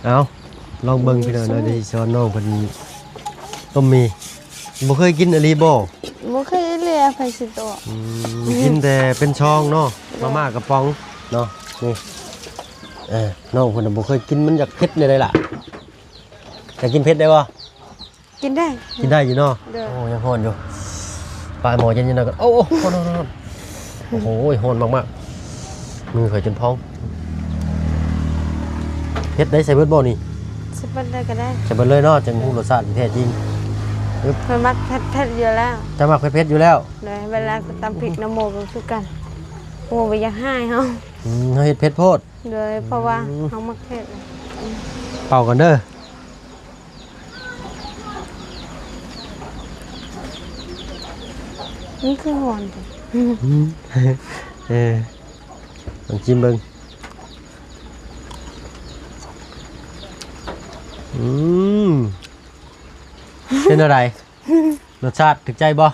ເອົາ ລອງເບິ່ງພີ່ນ້ອງເນາະ ຊິສອນນ້ອງເພິ່ນຕົ້ມໝີ່. ບໍ່ເຄີຍກິນອີ່ຫຼີບໍ່? ບໍ່ເຄີຍເລີຍ ໃຜຊິຕົວະ. ອືມ ກິນແຕ່ເປັນຊອງເນາະ ມາມ່າກະປ໋ອງເນາະ. ນີ້ ເອີ ນ້ອງເພິ່ນນະບໍ່ເຄີຍກິນ ມັນຢາກເຜັດແນວໃດລະ? ຢາກກິນເຜັດໄດ້ບໍ່? ກິນໄດ້ ກິນໄດ້ຢູ່ເນາະ. ໂອ້ ຍັງຮ້ອນຢູ່ ປາໝໍເຢັນຢູ່ນະ. ໂອ້ ໂອ້ ຮ້ອນ ຮ້ອນ ໂອ້ໂຫ ຮ້ອນມາກໆ ມືຂ້ອຍຈົນພອງ. ເຜັດໄດ້ ໃສ່ເບິດບໍ່ນີ້? ໃສ່ເບິດເລີຍກໍໄດ້ ໃສ່ເບິດເລີຍເນາະ ຈັ່ງຮູ້ລົດຊາດທີ່ແທ້ຈິງ. ຂ້ອຍມັກເຜັດໆຢູ່ແລ້ວ. ເຈົ້າມັກເຜັດໆຢູ່ແລ້ວ? ໂດຍ ເວລາຕຳພິກນຳໝູ່ກໍຄືກັນ ໝູ່ບໍ່ຢາກໃຫ້ເຮົາ. ອືມ ເຮົາເຮັດເຜັດໂພດ. ໂດຍ ເພາະວ່າເຮົາມັກເຜັດ. ເປົ່າກັນເດີ. ມັນຄືຮ້ອນແທ້. ເອີ ລອງຊີມເບິ່ງ. ອືມ ເປັນແນວໃດ? ລົດຊາດຖືກໃຈບໍ່?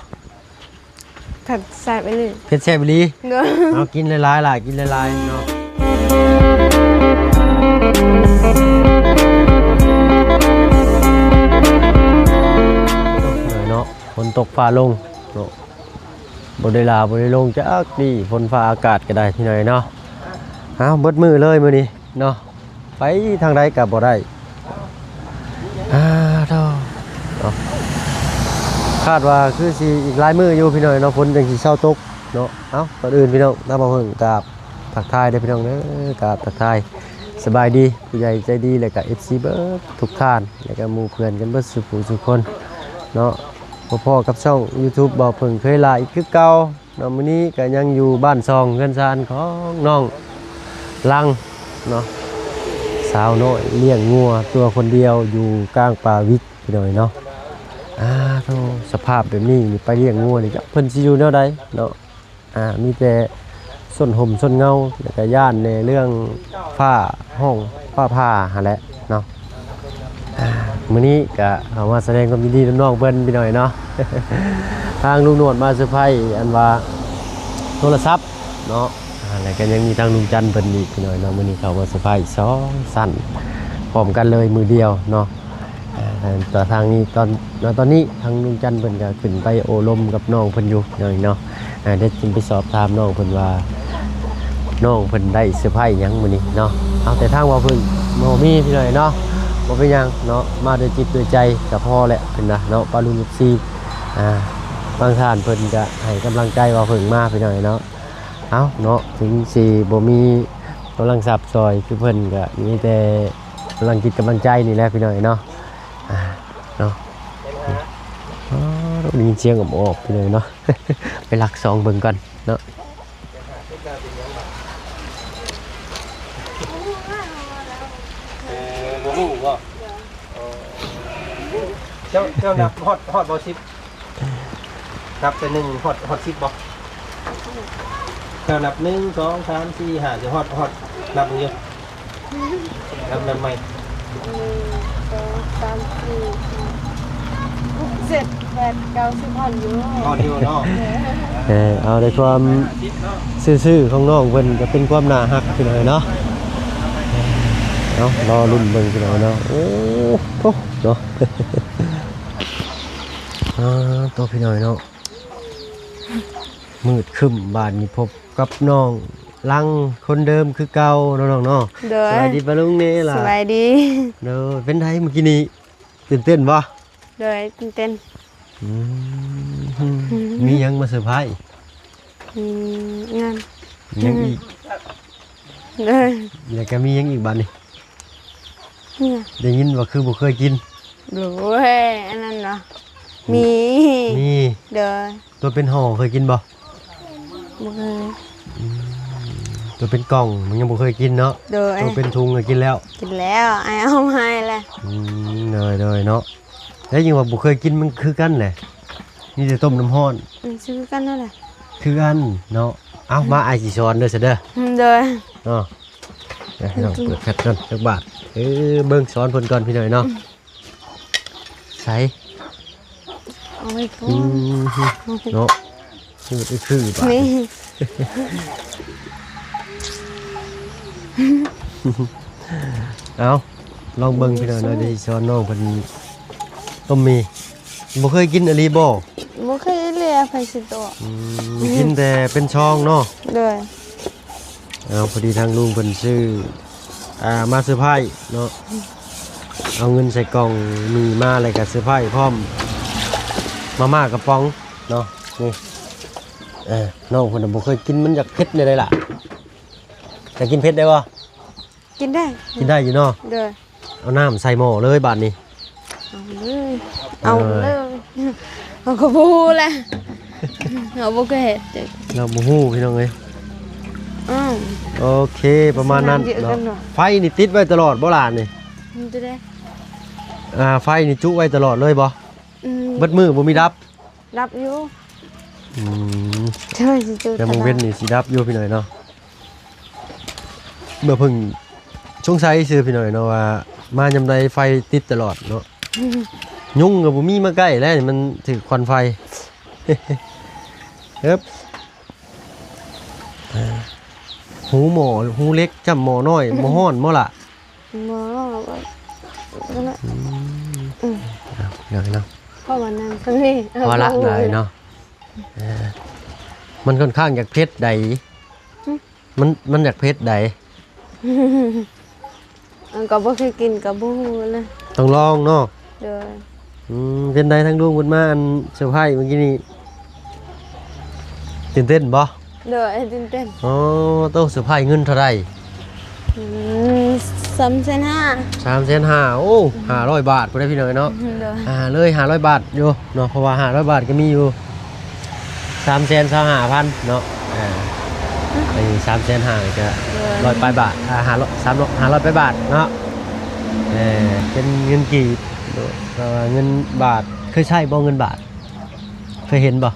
ເຜັດແຊບອີ່ຫຼີ ເຜັດແຊບອີ່ຫຼີ. ໂດຍ ເອົາ ກິນຫຼາຍໆຫຼາຍ ກິນຫຼາຍໆເນາະ. ເນາະ ຝົນຕົກຟ້າລົງເນາະ ບໍ່ໄດ້ຫຼາບໍ່ໄດ້ລົງຈັກດີ້ ຝົນຟ້າອາກາດກໍໄດ້ພີ່ນ້ອງເນາະ. ເອົາ ເບິດມື້ເລີຍມື້ນີ້ເນາະ. ໄປທາງໃດກໍບໍ່ໄດ້. ອາ ໂທ້ ເນາະ ຄາດວ່າຄືຊິອີກຫຼາຍມື້ຢູ່ພີ່ນ້ອງເນາະ ຝົນຈັ່ງຊິເຊົາຕົກເນາະ. ເອົ້າ ກ່ອນອື່ນພີ່ນ້ອງ ທາງບ່າວເພິ່ງກາບທັກທາຍເດີພີ່ນ້ອງເດີ ກາບທັກທາຍສະບາຍດີຜູ້ໃຫຍ່ໃຈດີ ແລະກະເອັຟຊີເບິດທຸກທ່ານ ແລະກະໝູ່ເພື່ອນກັນເບິດສູ່ຜູ້ສູ່ຄົນເນາະ. ພໍ້ກັບຊ່ອງຢູທູບບ່າວເພິ່ງເຄີຍລາອີກຄືເກົ່າ. ເນາະ ມື້ນີ້ກໍຍັງຢູ່ບ້ານຊ່ອງເຮືອນຊານຂອງນ້ອງລັງເນາະ ສາວນ້ອຍລ້ຽງງົວຕົວຄົນດຽວຢູ່ກາງປ່າວິກ ພີ່ນ້ອງເນາະ. ອາ ໂທ້ ສະພາບແບບນີ້ນີ້ ໄປລ້ຽງງົວນີ້ ຈັກເພິ່ນຊິຢູ່ແນວໃດເນາະ. ອາ ມີແຕ່ຊົນຮົ່ມຊົນເງົາ ແລ້ວກໍຢ້ານແດ່ເລື່ອງຟ້າຮ້ອງຟ້າຜ່າຫັ້ນແຫຼະເນາະ. ອາ ມື້ນີ້ກະເຂົ້າມາສະແດງຄວາມຍິນດີນຳນ້ອງເພິ່ນພີ່ນ້ອງເນາະ. ທາງລຸງໜວດມາເຊີໄພ ອັນວ່າໂທລະສັບເນາະ. ອາ ແລ້ວກໍຍັງມີທາງລຸງຈັນເພິ່ນອີກພີ່ນ້ອງເນາະ ມື້ນີ້ເຂົ້າມາເຊີໄພສອງຊັ້ນພ້ອມກັນເລີຍມື້ດຽວເນາະ. ອາ ແຕ່ທາງນີ້ຕອນ ຕອນນີ້ທາງລຸງຈັນເພິ່ນກໍຂຶ້ນໄປໂອ້ລົມກັບນ້ອງເພິ່ນຢູ່ພີ່ນ້ອງເນາະ. ອາ ດຽວຈຶ່ງໄປສອບຖາມນ້ອງເພິ່ນວ່າ ນ້ອງເພິ່ນໄດ້ເຊີໄພຫຍັງມື້ນີ້ເນາະ. ເອົາ ແຕ່ທາງບ່າວເພິ່ງບໍ່ມີພີ່ນ້ອງເນາະ ບໍ່ເປັນຫຍັງເນາະ ມາດ້ວຍຈິດດ້ວຍໃຈກໍພໍແລ້ວເພິ່ນວ່າເນາະ ປ້າລຸງເອັຟຊີ. ອາ ບາງທ່ານເພິ່ນກໍໃຫ້ກຳລັງໃຈບ່າວເພິ່ງມາພີ່ນ້ອງເນາະ. ເອົາເນາະ ເຖິງຊິບໍ່ມີກຳລັງຊັບຊ່ອຍຄືເພິ່ນ ກໍມີແຕ່ກຳລັງຈິດກຳລັງໃຈນີ້ແຫຼະພີ່ນ້ອງເນາະ. ອາ ເນາະ ອໍ ໄດ້ຍິນສຽງອອບໆ ພີ່ນ້ອງເນາະ. ໄປລັກສ່ອງເບິ່ງກ່ອນເນາະ. ເອີ ບໍ່ຮູ້ບໍ່? ເຈົ້າ ເຈົ້ານັບຮອດ ຮອດບໍ່ ສິບ? ນັບແຕ່ໜຶ່ງຮອດ ຮອດສິບບໍ່? ເຈົ້ານັບໜຶ່ງ ສອງ ສາມ ສີ່ ຫ້າ ຊິຮອດ ຮອດ ນັບເບິ່ງຢູ່. ນັບ ນັບໃໝ່. ໜຶ່ງ ສອງ ສາມ ສີ່ ຫ້າ ຫົກ ເຈັດ ແປດ ເກົ້າ ສິບ ຮອດຢູ່ ຮອດຢູ່ເນາະ. ເອີ ເອົາ ໃນຄວາມຊື່ໆຂອງນ້ອງເພິ່ນກໍເປັນຄວາມໜ້າຮັກພີ່ນ້ອງເນາະ. ເອົາ ລໍລຸ້ນເບິ່ງພີ່ນ້ອງເນາະ. ໂອ້ໂທ້ເນາະ ອາ ໂຕພີ່ນ້ອງເນາະ. ມືດຄຶ້ມ ບາດນີ້ພົບກັບນ້ອງລັງຄົນເດີມຄືເກົ່າເນາະ ນ້ອງເນາະ. ໂດຍ ສະບາຍດີປ້າລຸງແດ່ລະ. ສະບາຍດີ. ໂດຍ ເປັນໃດມື້ກີ້ນີ້ ຕື່ນເຕັ້ນບໍ່? ໂດຍ ຕື່ນເຕັ້ນ. ອືມ ມີຫຍັງມາເຊີໄພ? ອືມ ເງິນ. ຫຍັງອີກ? ໂດຍ ແລ້ວກໍມີຫຍັງອີກບາດນີ້? ຫຍັງ? ໄດ້ຍິນວ່າຄືບໍ່ເຄີຍກິນ. ໂດຍ ອັນນັ້ນເນາະ ມີ ມີ. ໂດຍ ຕົວເປັນຫໍ່ເຄີຍກິນບໍ່? ບໍ່ເຄີຍ. ອືມ ຕົວເປັນກ່ອງມັນຍັງບໍ່ເຄີຍກິນເນາະ. ໂດຍ ຕົວເປັນທຸງກໍກິນແລ້ວ. ກິນແລ້ວ ອ້າຍເອົາມາໃຫ້ແຫຼະ. ອືມ ໂດຍໆເນາະ. ແລ້ວຍັງວ່າບໍ່ເຄີຍກິນ ມັນຄືກັນແຫຼະ ມີແຕ່ຕົ້ມນ້ຳຮ້ອນ. ອືມ ຄືກັນນັ້ນແຫຼະ ຄືກັນເນາະ. ເອົາ ມາ ອ້າຍຊິສອນເດີ ຊະເດີ. ອືມ ໂດຍ ເນາະ. ເອົາ ເປີດແພັດກ່ອນຈັກບາດ. ເອີ ເບິ່ງ ສອນເພິ່ນກ່ອນພີ່ນ້ອງເນາະ. ໃສ ເອົາໄວ້ກ່ອນ. ອືມ ເນາະ ຄື ຄືບາດນີ້. ນີ້ ໂອ້ ເອົາ ລອງເບິ່ງພີ່ນ້ອງເນາະ ດຽວຊິສອນນ້ອງເພິ່ນຕົ້ມໝີ່. ບໍ່ເຄີຍກິນອີ່ຫຼີບໍ່? ບໍ່ເຄີຍເລີຍ ໃຜຊິຕົວະ. ອືມ ກິນແຕ່ເປັນຊອງເນາະ. ໂດຍ. ເອົາ ພໍດີທາງລຸງເພິ່ນຊື້ ອ່າ ມາເຊີໄພຣສ໌ເນາະ ເອົາເງິນໃສ່ກ່ອງໝີ່ມາ ແລ້ວກໍເຊີໄພຣສ໌ພ້ອມມາມ່າກະປ໋ອງເນາະ. ນີ້ ເອີ ນ້ອງເພິ່ນນະບໍ່ເຄີຍກິນ ມັນຢາກເຜັດແນວໃດລະ? ຢາກກິນເຜັດໄດ້ບໍ່? ກິນໄດ້ ກິນໄດ້ຢູ່ເນາະ. ໂດຍ. ເອົານ້ຳໃສ່ໝໍ້ເລີຍບາດນີ້ ເອົາເລີຍ ເອີ ເອົາເລີຍ. ເຮົາກໍບໍ່ຮູ້ແຫຼະ ເຮົາບໍ່ເຄີຍເຮັດ ເຮົາບໍ່ຮູ້ພີ່ນ້ອງເອີຍ. ອ້າວ ໂອເຄ ປະມານນັ້ນເນາະ. ໄຟນີ້ຕິດໄວ້ຕະຫຼອດບໍ່ຫຼານນີ້? ມັນຈະໄດ້ ອ່າ ໄຟນີ້ຈຸໄວ້ຕະຫຼອດເລີຍບໍ່? ອືມ ເບິດມື້ບໍ່ມີດັບ? ດັບຢູ່. ອືມ ເຈົ້າຊິຈຸ ແຕ່ມື້ເວັນນີ້ຊິດັບຢູ່ພີ່ນ້ອງເນາະ. ເມື່ອເພິ່ງສົງໄສຊື່ພີ່ນ້ອງເນາະ ວ່າມາຍາມໃດໄຟຕິດຕະຫຼອດເນາະ. ຍຸງກໍບໍ່ມີມາໃກ້ແລ້ວ ມັນຖືກຄວັນໄຟ. ເອີບ ອ່າ ຫູໝໍ້ ຫູເຫຼັກຈ້ຳໝໍ້ນ້ອຍ ບໍ່ຮ້ອນບໍ່ລະ? ບໍ່ ອືມ ອືມ ເອົາ ເອົາເນາະ ເພາະວ່ານັ້ນສ່ຳນີ້ ເອົາ ພໍລະ ບໍ່ຮູ້ ໄດ້ເນາະ. ເອີ ມັນຂ້ອນຂ້າງຢາກເຜັດໃດ. ຫຶ ມັນ ມັນຢາກເຜັດໃດ. ມັນກໍບໍ່ເຄີຍກິນກໍບໍ່ຮູ້ນະ ຕ້ອງລອງເນາະ. ໂດຍ. ອືມ ເປັນໃດທາງລຸງເພິ່ນມາອັນເຊີໄພຣສ໌ມື້ກີ້ນີ້ ຕື່ນເຕັ້ນບໍ່? ໂດຍ ຕື່ນເຕັ້ນ. ອໍ ໂຕ ເຊີໄພຣສ໌ເງິນເທົ່າໃດ? ອືມ ສາມແສນຫ້າ. ສາມແສນຫ້າ ໂອ້ ຫ້າຮ້ອຍບາດພຸ້ນເດ້ພີ່ນ້ອງເນາະ. ໂດຍ. ອ່າ ເລີຍຫ້າຮ້ອຍບາດຢູ່ເນາະ ເພາະວ່າຫ້າຮ້ອຍບາດກໍມີຢູ່ ສາມແສນຊາວຫ້າພັນເນາະ. ອ່າ ໄອ້ສາມແສນຫ້າກໍ ໂດຍ ຮ້ອຍປາຍບາດ ອ່າ ຫ້າຮ້ອຍ ສາມຮ້ອຍ ຫ້າຮ້ອຍປາຍບາດເນາະ. ເອີ ເປັນເງິນກີບ ແຕ່ວ່າເງິນບາດ ເຄີຍໃຊ້ບໍ່ເງິນບາດ? ເຄີຍເຫັນບໍ່?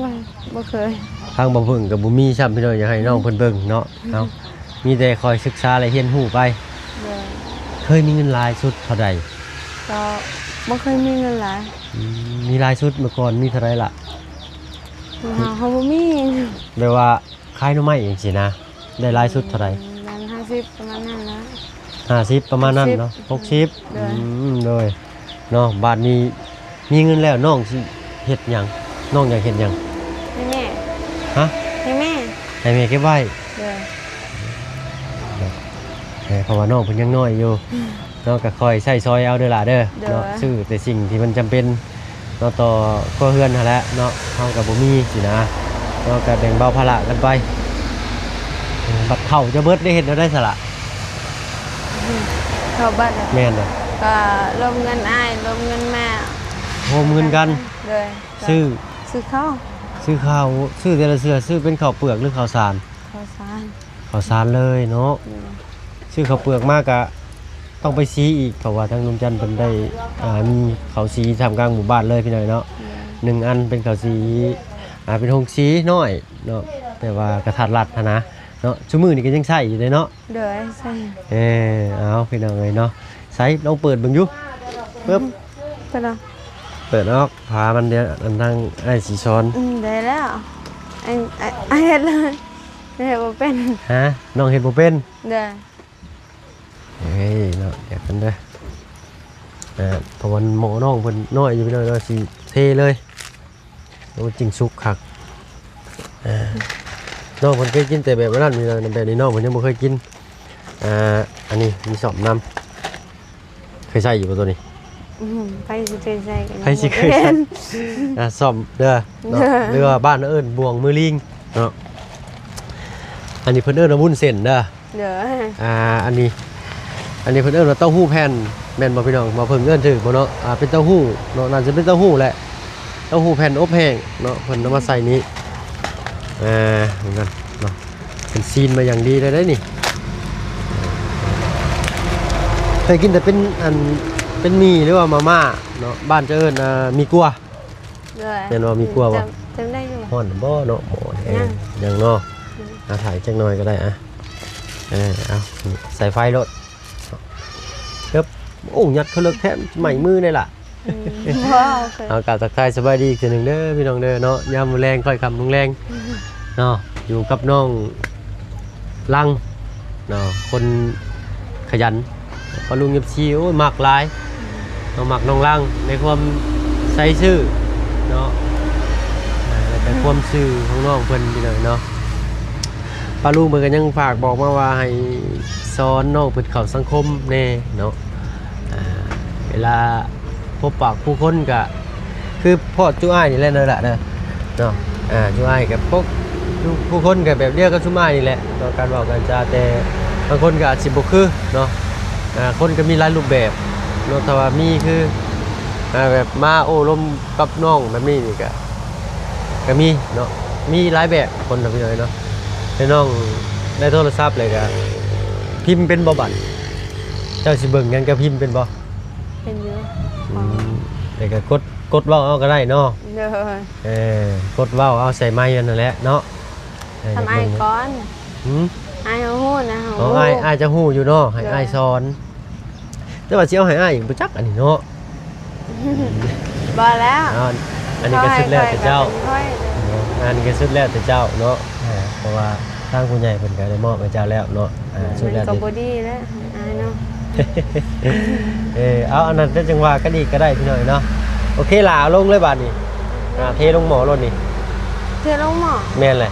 ບໍ່ ບໍ່ເຄີຍ. ທາງບ່າວເພິ່ງກໍບໍ່ມີຊ້ຳພີ່ນ້ອງ ຢາກໃຫ້ນ້ອງເພິ່ນເບິ່ງເນາະ. ເອົາ ມີແຕ່ຄອຍສຶກສາ ແລະ ຮຽນຮູ້ໄປ. ໂດຍ. ເຄີຍມີເງິນຫຼາຍສຸດເທົ່າໃດ? ກໍບໍ່ເຄີຍມີເງິນຫຼາຍ. ອືມ ມີຫຼາຍສຸດເມື່ອກ່ອນມີເທົ່າໃດລະ? ເຮົາ ເຮົາບໍ່ມີ. ແບບວ່າຂາຍໜໍ່ໄມ້ຈັ່ງຊີ້ນະ ໄດ້ຫຼາຍສຸດເທົ່າໃດ? ປະມານຫ້າສິບ ປະມານນັ້ນລະ. ຫ້າສິບ ປະມານນັ້ນເນາະ. ຫົກສິບ ຫົກສິບ. ໂດຍ. ອືມ ໂດຍ ເນາະ. ບາດນີ້ມີເງິນແລ້ວ ນ້ອງຊິເຮັດຫຍັງ? ນ້ອງຢາກເຮັດຫຍັງ? ໃຫ້ແມ່. ຮະ? ໃຫ້ແມ່. ໃຫ້ແມ່ເກັບໄວ້. ໂດຍ. ເອີ ເພາະວ່ານ້ອງເພິ່ນຍັງນ້ອຍຢູ່ ອືມ ເນາະ ກໍຄ່ອຍໃຊ້ຊ່ອຍເອົາເດີຫຼ້າເດີ. ໂດຍ. ເນາະ ຊື້ແຕ່ສິ່ງທີ່ມັນຈຳເປັນ ເນາະ ຕໍ່ຄົວເຮືອນຫັ້ນແຫຼະເນາະ. ເຮົາກໍບໍ່ມີຊີ້ນະ ເຮົາກໍແບ່ງເບົາພາລະກັນໄປ. ເອີ ບັດເຂົ້າຈະເບິດໄດ້ເຮັດແນວໃດຊະລະ? ເຂົ້າບັດ ແມ່ນເດ້ ກໍລົມເງິນອ້າຍ ລົມເງິນແມ່ ໂຮມເງິນກັນ. ໂດຍ. ຊື້ ຊື້ເຂົ້າ ຊື້ເຂົ້າ ຊື້ແຕ່ລະເທື່ອ ຊື້ເປັນເຂົ້າເປືອກ ຫຼື ເຂົ້າສານ? ເຂົ້າສານ. ເຂົ້າສານເລີຍເນາະ. ໂດຍ. ຊື້ເຂົ້າເປືອກມາກະຕ້ອງໄປສີອີກ ເພາະວ່າທາງລຸງຈັນເພິ່ນໄດ້ ອ່າ ມີເຂົ້າສີທ່າມກາງໝູ່ບ້ານເລີຍພີ່ນ້ອງເນາະ. ໂດຍ. ໜຶ່ງອັນເປັນເຂົ້າສີ ອ່າ ເປັນໂຮງສີນ້ອຍເນາະ ແຕ່ວ່າກະທາດລັດຫັ້ນນະເນາະ. ຊຸມື້ນີ້ກໍຍັງໃຊ້ຢູ່ເດ້ເນາະ. ໂດຍ ໃຊ້. ເອີ ເອົາ ພີ່ນ້ອງເອີຍເນາະ ໃສ່ລອງເປີດເບິ່ງຢູ່. ປຶບ ເປີດອອກ ເປີດອອກ ຝາມັນ ດຽວອັນທາງອ້າຍຊິສອນ. ອືມ ໄດ້ແລ້ວ ໄອ້ ໄອ້ ໄອ້ເຮັດເລີຍ ເຮັດບໍ່ເປັນ. ຮະ? ນ້ອງເຮັດບໍ່ເປັນ? ໂດຍ. ເອີຍ ເນາະ ດຽວກັນເດີ ເອີ ເພາະວ່າໝໍ້ນ້ອງເພິ່ນນ້ອຍຢູ່ພີ່ນ້ອງເນາະ ຊິເທເລີຍ. ໂອ້ ຈິງສຸກຄັກ. ອ່າ ນ້ອງເພິ່ນເຄີຍກິນແຕ່ແບບນັ້ນ ແບບນີ້ນ້ອງເພິ່ນຍັງບໍ່ເຄີຍກິນ. ອ່າ ອັນນີ້ມີສ້ອມນຳ ເຄີຍໃຊ້ຢູ່ບໍ່ໂຕນີ້? ອືມ ໃຜຊິເຄີຍໃຊ້ ໃຜຊິເຄີຍໃຊ້? ອ່າ ສ້ອມເດີເນາະ ເດີ ຫຼືວ່າບ້ານເອີ້ນບ່ວງມືລີງເນາະ. ອັນນີ້ເພິ່ນເອີ້ນວ່າວຸ້ນເສັ້ນເດີ. ໂດຍ. ອ່າ ອັນນີ້ ອັນນີ້ເພິ່ນເອີ້ນວ່າເຕົ້າຫູ້ແຜ່ນ ແມ່ນບໍ່ພີ່ນ້ອງ? ບໍ່ເພິ່ງເອີ້ນຖືກບໍ່ເນາະ? ອ່າ ເປັນເຕົ້າຫູ້ເນາະ ໜ້າຈະເປັນເຕົ້າຫູ້ແຫຼະ ເຕົ້າຫູ້ແຜ່ນອົບແຫ້ງເນາະ ເພິ່ນເອົາມາໃສ່ນີ້. ອ່າ ເບິ່ງກັນເນາະ ເພິ່ນຊີນມາຢ່າງດີເລີຍເດ້ນີ້. ເຄີຍກິນແຕ່ເປັນອັນ ເປັນໝີ່ ຫຼືວ່າມາມ່າເນາະ ບ້ານຈະເອີ້ນ ອ່າ ໝີ່ກົວ. ໂດຍ. ແມ່ນບໍ່? ໝີ່ກົວບໍ່? ຈຳ ຈຳໄດ້ຢູ່. ຮ້ອນບໍ່ເນາະ ໝໍ້? ຍັງ ຍັງເນາະ. ອືມ ອ່າ ຖ່າຍຈັກໜ່ອຍກໍໄດ້ ອ່າ ເອີ ເອົາ ໃສ່ໄຟໂລດ. ເອີບ ໂອ້ ຍັດເຂົ້າເລິກແທ້ ໄໝ້ມືໄດ້ລະ. ອືມ ເອົາ ກາບທັກທາຍສະບາຍດີອີກເທື່ອໜຶ່ງເດີພີ່ນ້ອງເດີເນາະ ຍາມມື້ແລງ ຄ່ອຍຄ່ຳລົງແລງ ອືມ ເນາະ ຢູ່ກັບນ້ອງລັງເນາະ ຄົນ ຂະຫຍັນ ປ້າລຸງ ເອັຟຊີ ໂອ້ຍ ມັກຫຼາຍ ນ້ອງມັກນ້ອງລັງໃນຄວາມໃສ່ຊື່ເນາະ ອ່າ ແລ້ວກໍຄວາມຊື່ຂອງນ້ອງເພິ່ນພີ່ນ້ອງເນາະ. ປ້າລຸງເພິ່ນກໍຍັງຝາກບອກມາວ່າໃຫ້ສອນນ້ອງເພິ່ນເຂົ້າສັງຄົມແດ່ເນາະ ອ່າ ເວລາພົບປະຜູ້ຄົນກໍ ຄືພໍ້ຈຸອ້າຍນີ້ແຫຼະເນາະ ລະເນາະ ອ່າ ຈຸອ້າຍກັບພວກ ຜູ້ຄົນກໍແບບດຽວກັບຊຸມອ້າຍນີ້ແຫຼະເນາະ ການເວົ້າການຈາ ແຕ່ບາງຄົນກໍອາດຊິບໍ່ຄືເນາະ ອ່າ ຄົນກໍມີຫຼາຍຮູບແບບເນາະ ຖ້າວ່າມີຄື ອ່າ ແບບມາໂອ້ລົມກັບນ້ອງແບບນີ້ນີ້ກໍ ກໍມີເນາະ ມີຫຼາຍແບບຄົນນະ ພີ່ນ້ອງເນາະ. ແຕ່ນ້ອງໄດ້ໂທລະສັບແລ້ວກໍພິມເປັນບໍ່ບັດ ເຈົ້າຊິເບິ່ງຫຍັງ ເຈົ້າພິມເປັນບໍ່? ເປັນຢູ່ ອືມ ແຕ່ກໍກົດ ກົດເວົ້າເອົາກໍໄດ້ເນາະ ໂດຍ ເອີ ກົດເວົ້າເອົາໃສ່ໄມອັນນັ້ນແຫຼະເນາະ ເອີ ທຳອ້າຍກ່ອນ ຫືມ ອ້າຍເຮົາຮູ້ນະ ເຮົາ ອໍ ຮູ້ ອ້າຍ ອ້າຍຈະຮູ້ຢູ່ເນາະ ໃຫ້ ໂດຍ ອ້າຍສອນ ແຕ່ວ່າຊິເອົາໃຫ້ອ້າຍອີກບໍ່ຈັກອັນນີ້ເນາະ ບໍ່ແລ້ວ ອ່າ ອັນນີ້ກໍສຸດແລ້ວແຕ່ເຈົ້າ ຂ້ອຍ ຂ້ອຍກໍເປັນຂ້ອຍ ເນາະ ອັນນີ້ກໍສຸດແລ້ວແຕ່ເຈົ້າເນາະ ເອີ ເພາະວ່າທາງຜູ້ໃຫຍ່ເພິ່ນກໍໄດ້ມອບໃຫ້ເຈົ້າແລ້ວເນາະ ອ່າ ສຸດແລ້ວ ມັນກໍບໍ່ດີແລ້ວ ອາຍເນາະ ເອີ ເອົາ ອັນນັ້ນເປັນຈັ່ງວ່າກັນອີກກໍໄດ້ພີ່ນ້ອງເນາະ. ໂອເຄລະ ເອົາລົງເລີຍບາດນີ້ ອ່າ ເທລົງໝໍ້ໂລດນີ້ ເທລົງໝໍ້ ແມ່ນແຫຼະ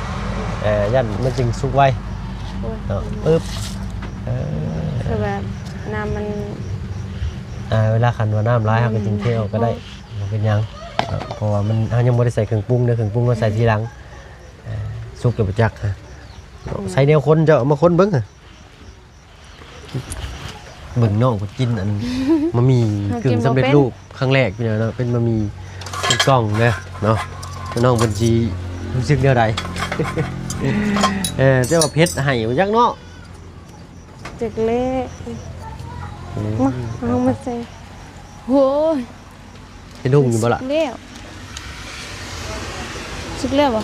ເອີ ຢ້ານມັນຈຶ່ງສຸກໄວ ໂອ້ຍ ເນາະ ປຶບ ເອີ ຄືແບບນ້ຳມັນ ອ່າ ເວລາຄັນວ່ານ້ຳຫຼາຍ ເຮົາກໍຈຶ່ງເທອອກກໍໄດ້ ບໍ່ເປັນຫຍັງເນາະ ເພາະວ່າມັນ ເຮົາຍັງບໍ່ໄດ້ໃສ່ເຄື່ອງປຸງເດີ ເຄື່ອງປຸງເຮົາໃສ່ທີຫຼັງ ອ່າ ສຸກແລ້ວບໍ່ຈັກ ອືມ ໃສ່ແນວຄົນ ເຈົ້າເອົາມາຄົນເບິ່ງ ເບິ່ງນ້ອງເພິ່ນກິນອັນ ບະໝີ່ ເຮົາກິນບໍ່ເປັນ ກຶ່ງສຳເລັດຮູບຄັ້ງແລກພີ່ນ້ອງເນາະ ເປັນບະໝີ່ເປັນກ່ອງເດີເນາະ ນ້ອງເພິ່ນຊິຮູ້ສຶກແນວໃດ ເອີ ແຕ່ວ່າເຜັດໄຫ້ບໍ່ຈັກເນາະ ຈັກແລ້ ອືມ ມາ ເອົາມາໃສ່ ໂອ້ຍ ເປັນຮຸ່ງຢູ່ບໍ່ລະ? ສຸກແລ້ວ ສຸກແລ້ວບໍ່?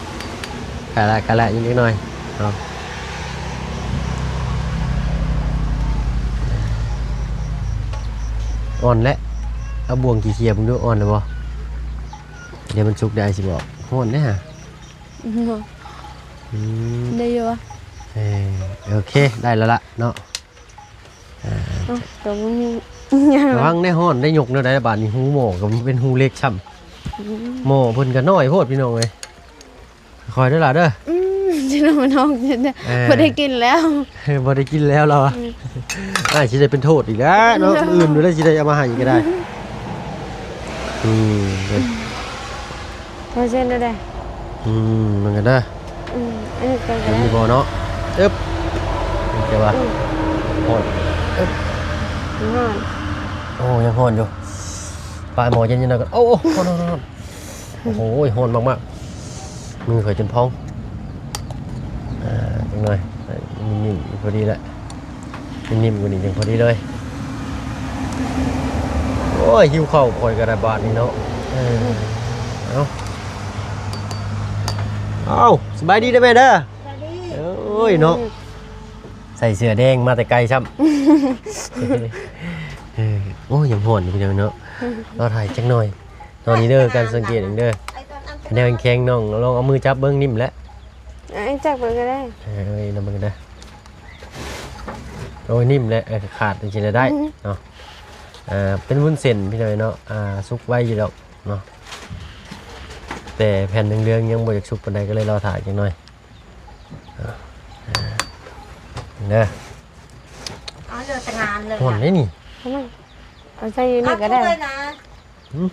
ກະລະ ກະລະ ອີກເລັກນ້ອຍເນາະ ອ່ອນແລ້ວ ເອົາບ່ວງເຄຍໆເບິ່ງດູ ອ່ອນແລ້ວບໍ່? ດຽວມັນສຸກ ດຽວອ້າຍຊິບອກ ຮ້ອນເດ້ຫະ ອືມ ອືມ ໄດ້ຢູ່ວະ? ເອີ ໂອເຄ ໄດ້ແລ້ວລະເນາະ ອ່າ ເອົ້າ ກໍບໍ່ມີຫຍັງ ລະວັງໄດ້ຮ້ອນ ໄດ້ຍົກແນວໃດລະບາດນີ້ ຮູໝໍ້ກໍເປັນຮູເຫຼັກຊ້ຳ ອືມ ໝໍ້ເພິ່ນກໍນ້ອຍໂພດພີ່ນ້ອງເອີຍ ຄ່ອຍເດີຫຼ້າເດີ ອືມ ຊິນ້ອງ ນ້ອງ ເອີ ບໍ່ໄດ້ກິນແລ້ວ ບໍ່ໄດ້ກິນແລ້ວລາວ ອືມ ອ້າຍຊິໄດ້ເປັນໂທດອີກແລ້ວເນາະ ມື້ອື່ນບໍ່ໄດ້ຊິໄດ້ເອົາມາໃຫ້ອີກກໍໄດ້ ອືມ ເປີເຊັນເດີ ອືມ ມັນກໍໄດ້ ອືມ ອັນນີ້ກໍໄດ້ ມີບໍ່ເນາະ ອຶບ ແຕ່ວ່າ ອືມ ຮ້ອນ ອຶບ ຮ້ອນ ໂອ້ ຍັງຮ້ອນຢູ່ ປາຍໝໍ້ເຢັນໆໜ້ອຍກ່ອນ ໂອ້ ໂອ້ ຮ້ອນໆໆ ໂອ້ໂຫ ຮ້ອນມາກໆ ມືຂ້ອຍຈົນພອງ ອ່າ ຈັກໜ້ອຍ ໃຫ້ໜິ່ມໆ ພໍດີແຫຼະ ໜິ່ມກວ່ານີ້ຈັ່ງພໍດີເລີຍ ໂອ້ຍ ຫິວເຂົ້າຂ້ອຍກໍໄດ້ບາດນີ້ເນາະ ເອີ ເອົາ ເອົາ ສະບາຍດີເດີແມ່ເດີ ສະບາຍດີ ໂອ້ຍເນາະ ໃສ່ເສື້ອແດງມາແຕ່ໄກຊ້ຳ ເອີ ໂອ້ຍ ຍັງຮ້ອນຢູ່ພີ່ນ້ອງເນາະ ລໍຖ້າຈັກໜ້ອຍ ຕອນນີ້ເດີ ການສັງເກດເອງເດີ ແນວແຂງໆ ນ້ອງລອງເອົາມືຈັບເບິ່ງ ໜິ່ມແຫຼະ ເອີ ຈັບເບິ່ງກໍໄດ້ ເອີ ນຳເບິ່ງເດີ ໂອ້ຍ ໜິ່ມແຫຼະ ເອີ ຂາດຈັ່ງຊີ້ລະໄດ້ເນາະ ອ່າ ເປັນວຸ້ນເສັ້ນພີ່ນ້ອງເນາະ ອ່າ ສຸກໄວຢູ່ດອກເນາະ ແຕ່ແຜ່ນເຫຼືອງໆ ຍັງບໍ່ຢາກສຸກປານໃດ ກໍເລີຍລໍຖ້າຈັກໜ້ອຍ ອ່າ ເດີ ເອົາເລີຍ ແຕ່ງານເລີຍ ຮ້ອນເດ້ນີ້ ເອົາໃສ່ຢູ່ນີ້ກໍໄດ້ ເອົາຖ້ວຍນະ ຫືມ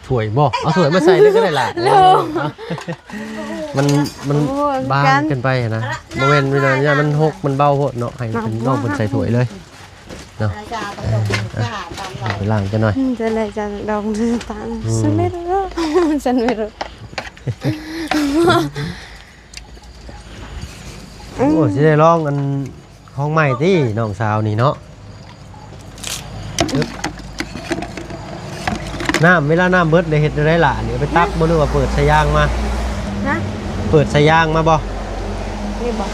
ຖ້ວຍບໍ່? ເອົາຖ້ວຍມາໃສ່ເລີຍກໍໄດ້ລະ ໂອ້ ມັນ ມັນ ໂອ້ ບາງເກີນໄປນະ ບໍ່ແມ່ນ ບໍ່ແມ່ນ ຢ້ານມັນຫົກ ມັນເບົາໂພດເນາະ ໃຫ້ເພິ່ນ ນ້ອງເພິ່ນໃສ່ຖ້ວຍເລີຍເນາະ ເອີ ອ່ະ ໄປລ້າງຈັກໜ້ອຍ ອືມ ຈະໄດ້ຈະດອງຕາມ ອືມ ສະເໜີ ສະເໜີ ໂອ້ ຊິໄດ້ລອງອັນ ຂອງໃໝ່ຕິ ນ້ອງສາວນີ້ເນາະ ນ້ຳ ເວລານ້ຳເບິດແລ້ວເຮັດແນວໃດລະ ອັນນີ້ເອົາໄປຕັກບໍ່ ຫຼືວ່າເປີດສາຍຢາງມາ? ຮະ? ເປີດສາຍຢາງມາບໍ່? ນີ້ບໍ່?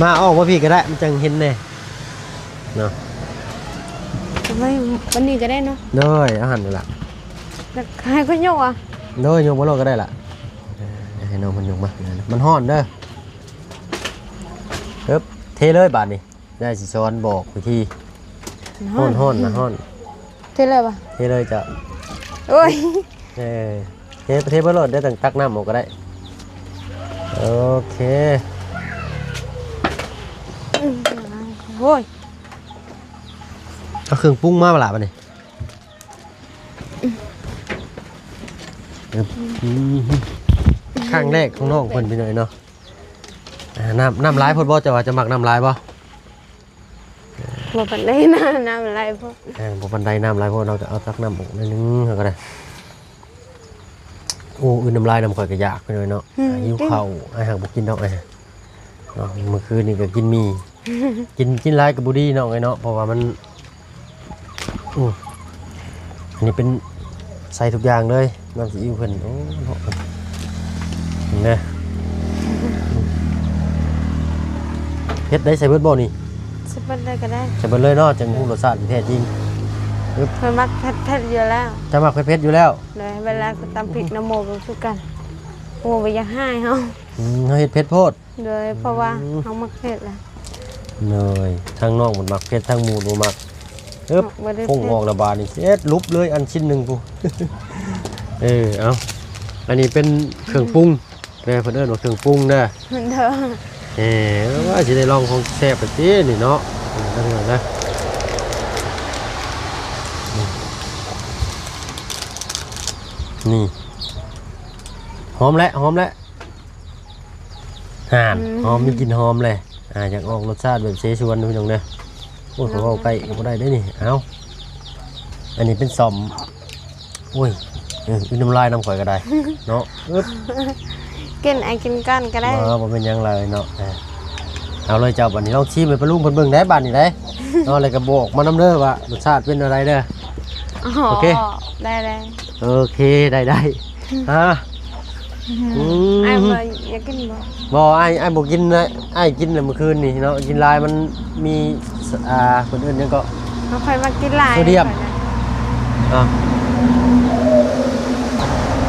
ມາ ອອກມາພີ້ກໍໄດ້ ມັນຈັ່ງເຫັນແດ່ເນາະ ເອົາໄວ້ອັນນີ້ກໍໄດ້ເນາະ ໂດຍ ເອົາຫັ້ນລະ ແລ້ວໃຫ້ຂ້ອຍຍົກອະ? ໂດຍ ຍົກມາໂລດກໍໄດ້ລະ ເອີ ໃຫ້ນ້ອງເພິ່ນຍົກມາ ມັນຮ້ອນເດີ ເອີບ ເທເລີຍບາດນີ້ ຍາຍຊິສອນບອກວິທີ ຮ້ອນ ຮ້ອນນະ ຮ້ອນ. ເທເລີຍບໍ່? ເທເລີຍເຈົ້າ. ໂອ້ຍ ເອີ ເທ ເທເບິດໂລດ ດຽວຈັ່ງຕັກນ້ຳອອກກໍໄດ້. ໂອເຄ ໂອ້ຍ ເອົາເຄື່ອງປຸງມາບໍ່ລະບັດນີ້? ອືມ ຄັ້ງແລກຂອງນ້ອງເພິ່ນ ພີ່ນ້ອງເນາະ. ອ່າ ນ້ຳ ນ້ຳຫຼາຍໂພດບໍ່? ເຈົ້າວ່າເຈົ້າມັກນ້ຳຫຼາຍບໍ່? ບໍ່ປານໃດນະ ນ້ຳຫຼາຍໂພດ. ອ່າ ບໍ່ປານໃດ ນ້ຳຫຼາຍໂພດ ເຮົາກໍເອົາຕັກນ້ຳອອກໜ້ອຍໜຶ່ງ ເຮົາກໍໄດ້. ໂອ້ ອື່ນນ້ຳລາຍນຳ ຂ້ອຍກໍຢາກ ພີ່ນ້ອງເນາະ. ອືມ ຫິວເຂົ້າ ອ້າຍຫາກບໍ່ກິນດອກ ອ້າຍ ເນາະ. ມື້ຄືນນີ້ກໍກິນໝີ່ ກິນ ກິນຫຼາຍກໍບໍ່ດີ ນ້ອງເອີຍເນາະ ເພາະວ່າມັນ ອືມ ອັນນີ້ເປັນໃສ່ທຸກຢ່າງເລີຍ ນ້ຳຊີອິ້ວເພິ່ນ. ໂອ້ ເນາະ ເຫັນເດ້ ເຜັດໄດ້ ໃສ່ເບິດບໍ່ນີ້? ໃສ່ເບິດເລີຍກໍໄດ້ ໃສ່ເບິດເລີຍເນາະ ຈັ່ງຮູ້ລົດຊາດທີ່ແທ້ຈິງ. ເອີ ຂ້ອຍມັກເຜັດໆຢູ່ແລ້ວ. ເຈົ້າມັກເຜັດໆຢູ່ແລ້ວ? ໂດຍ ເວລາກໍຕຳພິກນຳໝູ່ກໍຄືກັນ ໝູ່ບໍ່ຢາກໃຫ້ເຮົາ. ອືມ ເຮົາເຮັດເຜັດໂພດ. ໂດຍ ເພາະວ່າ ອືມ ເຮົາມັກເຜັດແຫຼະ. ໂດຍ ທັງນ້ອງມັນມັກເຜັດ ທັງໝູ່ບໍ່ມັກ. ເອີບ ບໍ່ໄດ້ເຜັດ ຟົງອອກລະບາດນີ້ ເຮັດຫຼຸບເລີຍ ອັນຊິ້ນໜຶ່ງພຸ້ນ. ເອີ ເອົາ ອັນນີ້ເປັນເຄື່ອງປຸງເດີ ເພິ່ນເອີ້ນວ່າເຄື່ອງປຸງເດີ. ໂດຍ ເອີ ວ່າຊິໄດ້ລອງຂອງແຊບປະຕິນີ້ເນາະ. ເອີ ເອົາເດີ ນີ້ ຫອມແລ້ວ ຫອມແລ້ວ. ຫັ້ນ ອືມ ຫອມ ມີກິ່ນຫອມແຫຼະ. ອ່າ ຢາກອອກລົດຊາດແບບເສສວນ ພີ່ນ້ອງເດີ. ໂອ້ຍ ເນາະ ຂ້ອຍເວົ້າໃກ້ກໍບໍ່ໄດ້ເດ້ນີ້. ເອົ້າ ອັນນີ້ເປັນສ້ອມ. ໂອ້ຍ ເອີ ອື່ນນ້ຳລາຍນຳຂ້ອຍກໍໄດ້ເນາະ. ເອີບ ກິນ ອ້າຍກິນກ່ອນກໍໄດ້. ບໍ່ ບໍ່ເປັນຫຍັງເລີຍເນາະ. ເອີ ເອົາເລີຍເຈົ້າ ບັດນີ້ລອງຊີມໃຫ້ປ້າລຸງເພິ່ນເບິ່ງໄດ້ ບັດນີ້ໄດ້ເນາະ. ແລ້ວກໍບອກມານຳເດີວ່າລົດຊາດເປັນແນວໃດເດີ. ອໍ ໂອເຄ ໄດ້ໆ ໂອເຄ ໄດ້ໆ. ອືມ ອ່າ ອືມ ອ້າຍບໍ່ຢາກກິນບໍ່? ບໍ່ ອ້າຍ ອ້າຍບໍ່ກິນນະ. ອ້າຍກິນແລ້ວມື້ຄືນນີ້ເນາະ ກິນຫຼາຍມັນມີ ອ່າ ເພິ່ນເອີ້ນຫຍັງເກາະ? ບໍ່ຄ່ອຍມັກກິນຫຼາຍ ໂຊດຽມ. ອ່າ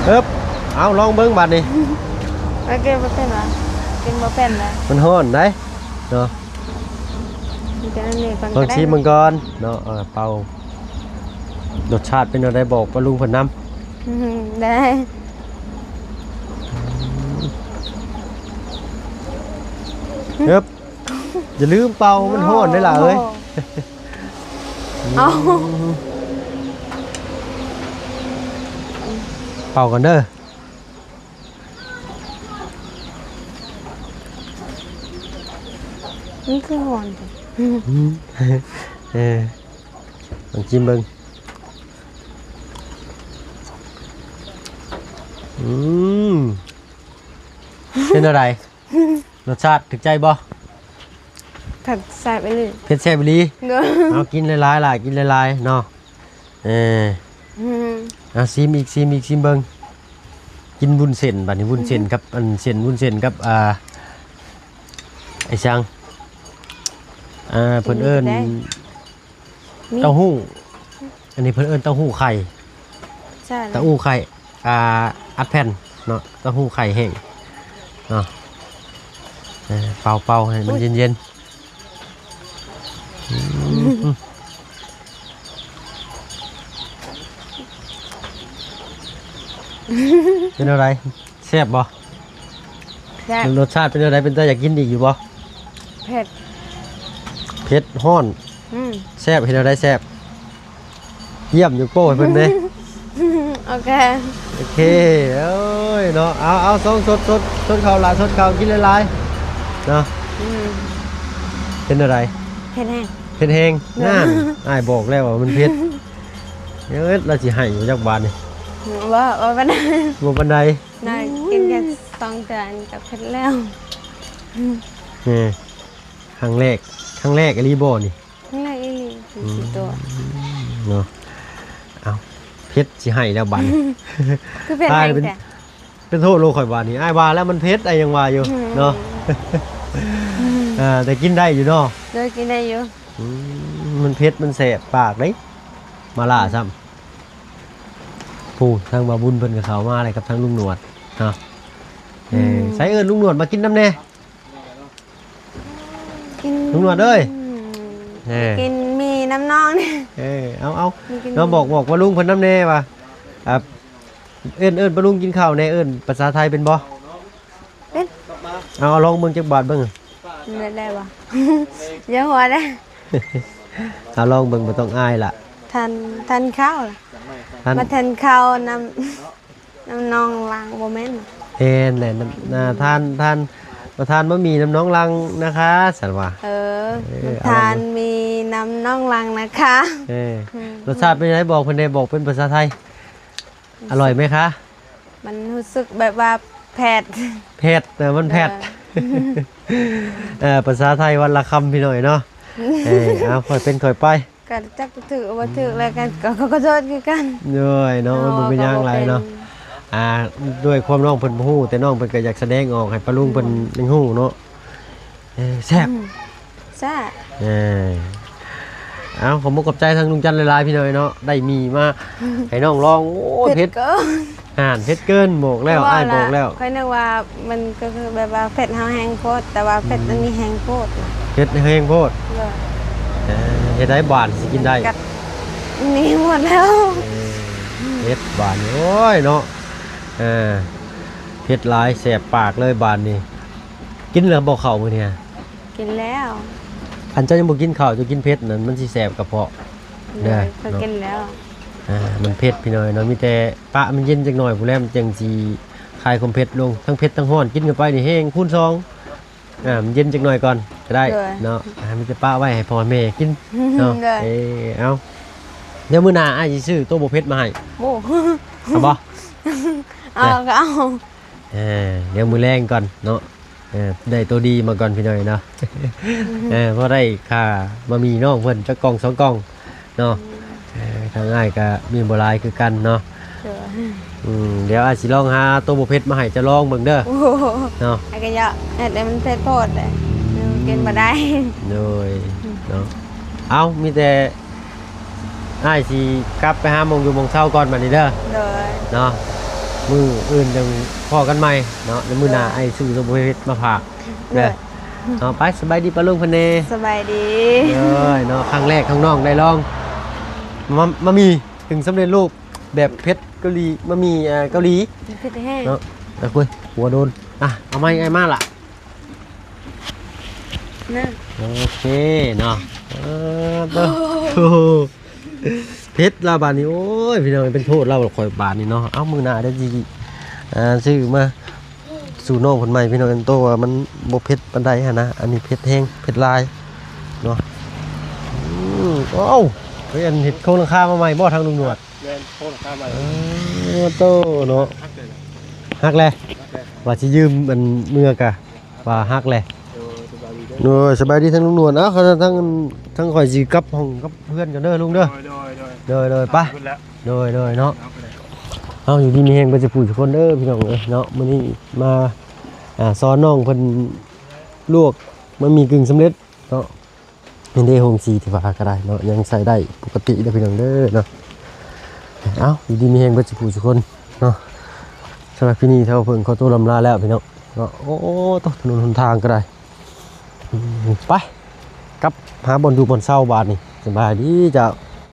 ເອີບ ເອົາລອງເບິ່ງບາດນີ້. ໂອເຄ ບໍ່ເປັນຫວາ ກິນບໍ່ເປັນນະ ມັນຮ້ອນໄດ໋ເນາະ. ລອງຊີມເບິ່ງກ່ອນເນາະ. ເອີ ເປົ່າ ລົດຊາດເປັນແນວໃດ ບອກປ້າລຸງເພິ່ນນຳ. ອືມ ໄດ້. ເອີບ ຢ່າລືມເປົ່າ ມັນຮ້ອນເດ້ຫຼ້າເອີຍ. ເອົາ ເປົ່າກ່ອນເດີ. ມັນຄືຮ້ອນແທ້? ອືມ ເອີ ລອງຊີມເບິ່ງ. ອືມ ເປັນແນວໃດ? ລົດຊາດຖືກໃຈບໍ່? ເຜັດແຊບອີ່ຫຼີ. ເຜັດແຊບອີ່ຫຼີ? ໂດຍ. ເອົາ ກິນຫຼາຍໆຫຼາຍ ກິນຫຼາຍໆເນາະ. ເອີ ອືມ ເອົາ ຊີມອີກ ຊີມອີກ ຊີມເບິ່ງ. ກິນວຸ້ນເສັ້ນ ບາດນີ້ວຸ້ນເສັ້ນ ອືຮຶ ກັບ ອັນ ເສັ້ນວຸ້ນເສັ້ນກັບ ອ່າ ໄອ້ສັງ ອ່າ ເພິ່ນເອີ້ນ ເຕົ້າຫູ້. ອັນນີ້ເພິ່ນເອີ້ນເຕົ້າຫູ້ໄຂ່ ເຕົ້າຫູ້ໄຂ່ ອ່າ ອັດແຜ່ນເນາະ ເຕົ້າຫູ້ໄຂ່ແຫ້ງເນາະ. ເອີ ເປົ່າໆໃຫ້ມັນເຢັນໆ. ອືມ ເປັນແນວໃດ? ແຊບບໍ່? ແຊບ. ລົດຊາດເປັນແນວໃດ? ເປັນຕາຢາກກິນອີກຢູ່ບໍ່? ເຜັດ ເຜັດ ຮ້ອນ. ອືມ ແຊບ. ເຮັດແນວໃດແຊບ? ຢ້ຽມຢູ່ ໂປ້ໃຫ້ເພິ່ນເດ້. ໂອເຄ ໂອເຄ. ເອີຍເນາະ ເອົາ ເອົາ ຊອງ ຊົດ ຊົດ ຊົດເຂົ້າຫຼາຍ ຊົດເຂົ້າ ກິນຫຼາຍໆເນາະ. ອືມ ເປັນແນວໃດ? ເຜັດແຮງ ເຜັດແຮງ. ໂດຍ. ນັ້ນ ອ້າຍບອກແລ້ວວ່າມັນເຜັດ. ເອີຍ ລາວຊິໃຫ້ຢູ່ຈັກບາດນີ້. ບໍ່ ບໍ່ປານໃດ ບໍ່ປານໃດ. ນ້ອຍກິນແຄ່ສອງເທື່ອ ອັນນີ້ກໍເຜັດແລ້ວ. ເອີ ຄັ້ງແລກ ຄັ້ງແລກອີ່ຫຼີບໍ່ນີ້? ຄັ້ງແລກອີ່ຫຼີ. ອືມ ເນາະ ເອົາ ເຜັດ ຊິໃຫ້ແລ້ວບັດນີ້. ຄືເຜັດແຮງແທ້? ເປັນ ເປັນໂທດໂລຂ້ອຍບາດນີ້ ອ້າຍວ່າແລ້ວມັນເຜັດ ອ້າຍຍັງວ່າຢູ່ ອືມ ເນາະ. ອືມ ເອີ ແຕ່ກິນໄດ້ຢູ່ເນາະ? ໂດຍ ກິນໄດ້ຢູ່. ອືມ ມັນເຜັດ ມັນແສບປາກເດ້. ມາລ່າຊ້ຳ ຜູ້ທາງບ່າວບຸນເພິ່ນກໍເຂົ້າມາແລ້ວກັບທາງລຸງໜວດເນາະ. ເອີ ອືມ ໃສເອີ້ນລຸງໜວດມາກິນນຳແດ່. ກິນ ລຸງໜວດເອີຍ ອືມ ເອີ ກິນໝີ່ ນ້ຳນ້ອງນີ້ ເອີ ເອົາ ເອົາ ມັນກິນ ເນາະ ບອກ ບອກປ້າລຸງເພິ່ນນຳແດ່ວ່າ ອ່າ ເອີ້ນ ເອີ້ນປ້າລຸງກິນເຂົ້າແດ່ ເອີ້ນພາສາໄທເປັນບໍ່? ເປັນ ເອົາ ເອົາລອງເບິ່ງຈັກບາດເບິ່ງ ໄດ້ ໄດ້ບໍ່? ຢ່າຫົວເດີ້ ເອົາລອງເບິ່ງ ບໍ່ຕ້ອງອາຍລະ ທານ ທານເຂົ້າລະ ທານ ມາທານເຂົ້ານຳ ນ້ຳນ້ອງຫຼັງ ບໍ່ແມ່ນ ແມ່ນແຫຼະ ນ້ຳ ອ່າ ທານ ທານ ມາທານໝາໝີ່ນ້ຳນ້ອງຫຼັງນະຄະ ຊັ້ນວ່າ ເອີ ເອີ ມາທານ ເອົາລອງເບິ່ງ ໝີ່ນ້ຳນ້ອງຫຼັງນະຄະ ເອີ ອືມ ລົດຊາດເປັນຈັ່ງໃດ? ບອກເພິ່ນແດ່ ບອກເປັນພາສາໄທ ອະລ່ອຍໄໝຄະ? ມັນຮູ້ສຶກແບບວ່າແຜດ ແຜດ ເອີ ມັນແຜດ ເອີ ເອີ ພາສາໄທວັນລະຄຳພີ່ນ້ອງເນາະ ເອີ ເອົາ ຄ່ອຍເປັນຄ່ອຍໄປ ກໍຈັກຖືກບໍ່ຖືກແລ້ວກັນ ກໍ ກໍຂໍໂທດຄືກັນ ໂດຍເນາະ ເອີ ມັນບໍ່ເປັນຫຍັງຫຼາຍເນາະ ກໍບໍ່ເປັນ ອ່າ ດ້ວຍຄວາມນ້ອງເພິ່ນບໍ່ຮູ້ ແຕ່ນ້ອງເພິ່ນກໍຢາກສະແດງອອກໃຫ້ປ້າລຸງເພິ່ນ ອືມ ຍັງຮູ້ເນາະ ເອີ ແຊບ ອືມ ແຊບ ເອີ ເອົາ ຂອບມຸກຂອບໃຈທາງລຸງຈັນຫຼາຍໆ ພີ່ນ້ອງເນາະ ໄດ້ໝີ່ມາໃຫ້ນ້ອງລອງ ໂອ້ ເຜັດ ເຜັດເກີນ ອ່ານ ເຜັດເກີນ ບອກແລ້ວ ຄືວ່າ ອ້າຍບອກແລ້ວ ລະ ຂ້ອຍນຶກວ່າມັນກໍຄືແບບວ່າເຜັດເຮົາແຮງໂພດ ແຕ່ວ່າເຜັດ ອືມ ອັນນີ້ແຮງໂພດນະ ເຜັດແຮງໂພດ ໂດຍ ເອີ ເຮັດໃດບາດຊິກິນໄດ້ ກັດໜີໝົດແລ້ວ ເອີ ເຜັດບາດນີ້ ໂອ້ຍເນາະ ເອີ ເຜັດຫຼາຍແສບປາກເລີຍບາດນີ້ ກິນແລ້ວບໍ່ເຂົ້າມື້ນີ້? ກິນແລ້ວ ຄັນເຈົ້າຍັງບໍ່ກິນເຂົ້າ ເຈົ້າກິນເຜັດນັ້ນ ມັນຊິແສບກະເພາະ ໂດຍ ເດີ ເນາະ ຂ້ອຍກິນແລ້ວ ອ່າ ມັນເຜັດພີ່ນ້ອງເນາະ ມີແຕ່ປະມັນເຢັນຈັກໜ້ອຍພຸ້ນແຫຼະ ມັນຈັ່ງຊິຄາຍຄວາມເຜັດລົງ ທັງເຜັດທັງຮ້ອນ ກິນເຂົ້າໄປນີ້ແຮງຄູນສອງ ອ່າ ມັນເຢັນຈັກໜ້ອຍກ່ອນກໍໄດ້ ໂດຍ ເນາະ ອ່າ ມີແຕ່ປະໄວ້ໃຫ້ພໍ່ແມ່ກິນເນາະ ໂດຍ ເອີ ເອົາ ດຽວມື້ໜ້າອ້າຍຊິຊື້ໂຕບໍ່ເຜັດມາໃຫ້ ໂອ້ ເອົາບໍ່? ເອົາ ເອີ ກໍເອົາ ເອີ ດຽວມື້ແລງກ່ອນເນາະ ເອີ ໄດ້ໂຕດີມາກ່ອນພີ່ນ້ອງເນາະ ເອີ ພໍໄດ້ຄ່າໝາໝີ່ນ້ອງເພິ່ນຈັກກ່ອງສອງກ່ອງເນາະ ອືມ ເອີ ທາງອ້າຍກໍມີບໍ່ຫຼາຍຄືກັນເນາະ ໂດຍ ອືມ ດຽວອ້າຍຊິລອງຫາໂຕບໍ່ເຜັດມາໃຫ້ເຈົ້າລອງເບິ່ງເດີ ໂອ້ໂຫ ເນາະ ອ້າຍກໍຢາກເຮັດໃຫ້ມັນເຜັດໂພດເດ້ ອືມ ກິນບໍ່ໄດ້ ໂດຍ ອືມ ເນາະ ເອົາ ມີແຕ່ ອ້າຍຊິກັບໄປຫາໝ່ອງຢູ່ໝ່ອງເຊົາກ່ອນບັດນີ້ເດີ ໂດຍ ເນາະ ມື້ອື່ນຈັ່ງພໍ້ກັນໃໝ່ເນາະ ແລ້ວມື້ໜ້າ ໂດຍ ອ້າຍຊື້ໂຕບໍ່ເຜັດມາຝາກເດີ ໂດຍ ເນາະ ໄປ ສະບາຍດີປ້າລຸງເພິ່ນແດ່ ສະບາຍດີ ໂດຍ ເນາະ ຄັ້ງແລກຂອງນ້ອງໄດ້ລອງ ມາ ໝາໝີ່ກຶ່ງສຳເລັດຮູບແບບເຜັດເກົາຫຼີ ໝາໝີ່ ເອີ ເກົາຫຼີ ເຜັດແຮງ ເນາະ ຕະກຸຍ ຫົວໂດນ ອ່ະ ເອົາໃໝ່ ອ້າຍມາລະ ນະ ໂອເຄເນາະ ເອີ ເບິ່ງ ໂອ້ໂຫ ເຜັດລະບາດນີ້ ໂອ້ຍ ພີ່ນ້ອງ ເປັນໂທດລະຂ້ອຍບາດນີ້ເນາະ ເອົາ ມື້ໜ້າດຽວຊິ ອ່າ ຊື້ມາສູ່ນ້ອງເພິ່ນໃໝ່ ພີ່ນ້ອງ ໂຕວ່າມັນບໍ່ເຜັດປານໃດຫັ້ນນະ ອັນນີ້ເຜັດແຮງ ເຜັດຫຼາຍເນາະ ອືມ ເອົ້າ ເພິ່ນເຮັດໂຄງຫຼັງຄາມາໃໝ່ບໍ່ ທາງລຸງໜວດ? ແມ່ນ ໂຄງຫຼັງຄາໃໝ່ ເອີ ໂຕເນາະ ຫັກເລີຍນະ ຫັກແລ້ວ ຫັກແລ້ວ ວ່າຊິຢືມອັນເມືອກະ ວ່າຮັກແຫຼະ ໂດຍ ສະບາຍດີເດີ ໂດຍ ສະບາຍດີທາງລຸງນວນ ເອົ້າ ທາງ ທາງຂ້ອຍຊິກັບຫ້ອງກັບເຮືອນກ່ອນເດີລຸງເດີ ໂດຍ ໂດຍ ໂດຍ ໄປ ໂດຍ ໂດຍ ເນາະ ເຮົາຢູ່ດີມີແຮງເບິດສູ່ຜູ້ສູ່ຄົນເດີພີ່ນ້ອງເອີຍເນາະ ມື້ນີ້ມາ ອ່າ ສອນນ້ອງເພິ່ນລວກ ມັນມີກຶ່ງສຳເລັດເນາະ ນີ້ເດ້ໂຮງສີທີ່ວ່າກໍໄດ້ເນາະ ຍັງໃຊ້ໄດ້ປົກກະຕິເດີພີ່ນ້ອງເດີເນາະ ເອົ້າ ຢູ່ດີມີແຮງເບິດສູ່ຜູ້ສູ່ຄົນເນາະ ສຳລັບຄລິບນີ້ເທົ່າເພິ່ງຂໍຕົວລຳລາແລ້ວພີ່ນ້ອງ ເນາະ ໂອ້ ໂຕ ຖະໜົນຫົນທາງກໍໄດ້ ອືມ ໄປ ກັບຫາບ່ອນຢູ່ບ່ອນເຊົາບາດນີ້ ສະບາຍດີເຈົ້າ.